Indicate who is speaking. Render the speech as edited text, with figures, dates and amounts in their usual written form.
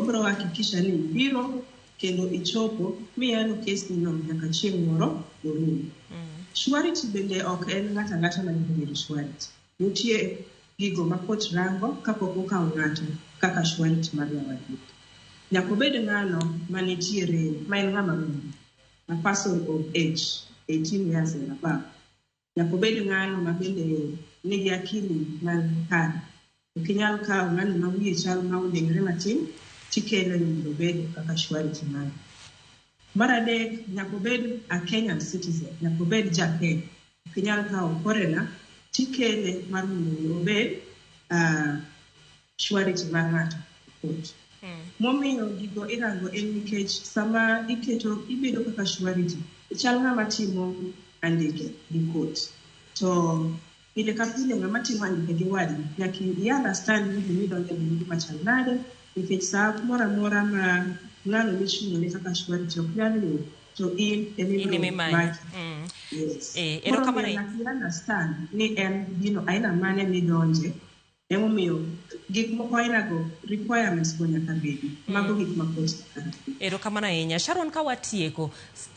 Speaker 1: Wabro hakikisha ni ibiro kendo ichopo miyalo kes ni no nyaka chieng' moro orum. Surety bende ok en ng'ato ang'ata manyalo bedo surety. Nitie gigo ma court rango kapok okawo ng'ato kaka surety mar nyawadgi. Nyaka obed ng'ano manitiere ma en ng'ama miyo, a person of age 18 years and above. Nyaka obed ng'ano ma bende nigi akili man kare. Ok inyal kawo ng'ano ma wiye chal ma odengre matin tikele ni mondo obed kaka surety mari. Mar adek, nyaka obed a Kenyan citizen, nyaka obed ja Kenya. Ok inyal kawo foreigner tikele mar mondo mi obed surety mar ng'ato e court. Momiyo gigo irango en nikech sama iketo ibedo kaka surety, ichal ng'ama timo andike gi court. To pile ka pile ng'ama timo andike gi wadgi nyaka i understand ni gimidonje en gima chal nade nikech sa moro amora ma ng'ano michung'ne kaka surety ok nyal yudo to in
Speaker 2: In
Speaker 1: emibiro
Speaker 2: ema imanyo.
Speaker 1: maki. Yes.
Speaker 2: Eh,
Speaker 1: Koro
Speaker 2: erokamano
Speaker 1: omiyo nyaka i understand ni en gino aina mane midonje. Emomiyo gik moko aina go requirements go nyaka bedi. Mago gik ma court nyaka rangi.
Speaker 2: Erokamano ahinya. Sharon, ka watieko